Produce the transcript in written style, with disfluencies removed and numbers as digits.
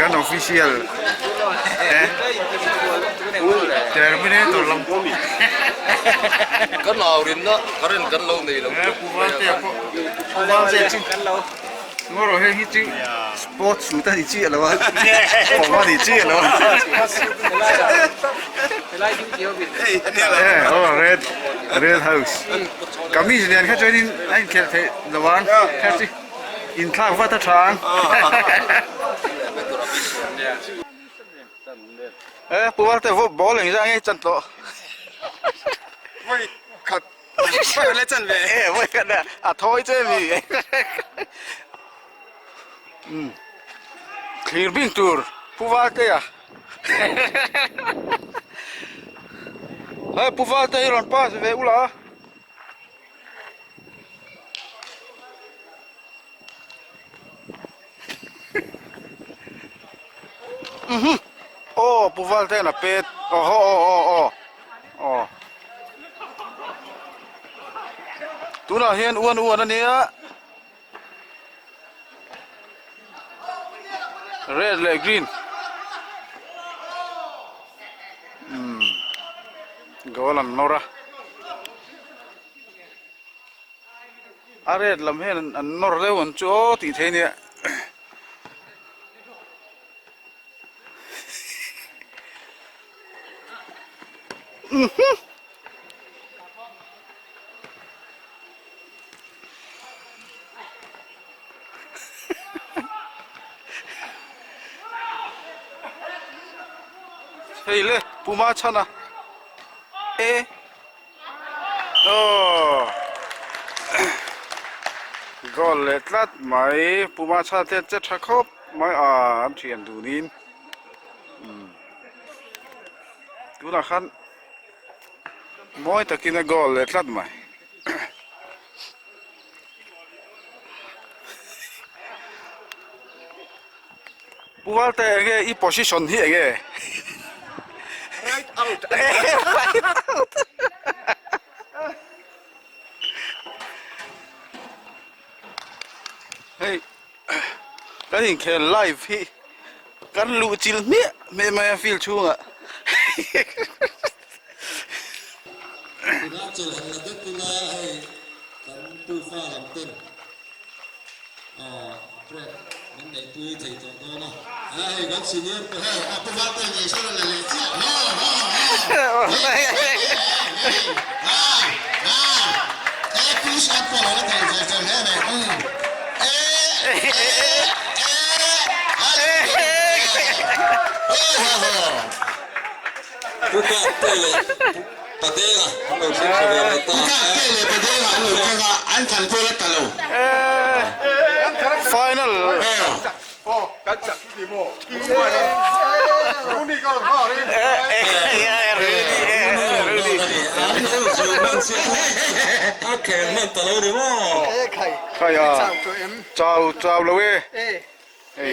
kan official eh terminator lam pawh Kan aurinna current kan lo nei lo eh Pu Valtea pawh Pu Valtea chu Ngaw rawh heng hi chu sports suit a ni chiah lo a kawng a ni chiah lo a eh aw red red house kamis lian kha chuanin a inkhelh theih lo ang kha chu inthlak vat a tha ang eh pu Valte ball engzah nge chan tawh. A thawi che mi thlir bing tur Pu Valtea hei Pu Valtea hi rawn pass ve ula. Aw Pu Valtea'n a pet aw haw aw aw aw aw tunah hian uan uan a nia red leh green umm goal an nawr a. A red lam hian an nawr deuh ang chu aw tih theih a nia. Hei le Puma chhana e. Aw goal leh tlat mai Puma chhan te an che tha khawp mai a an thian dunin umm tunah khan mawi takin a goal leh tlat mai. Pu Valte enge i position hi enge? Right out. Right out. Hei kan inkhel live hi kan luh chilh hmiah hmiah mai a field chhungah. Tunah chawlh han la deuh ila hei kan tufa lam ten Aw break min neih pui thei tawh dawn a. A hei kan senior te hei a pu Varte ngei sawn a la leh chiah ha ha ha hei hei hei ha ha e push up pawh lo la thei ve fel hle mai um e e e ha ho ho ho. Pu Kapte leh Pu Padenga an lo thleng thla ve leh ta. Pu Kapte leh Padenga an lo thleng a, an thlan pawh la ta lo. Final. A khel hman ta lo ni maw? Khai a, chau chau lo e. Hei.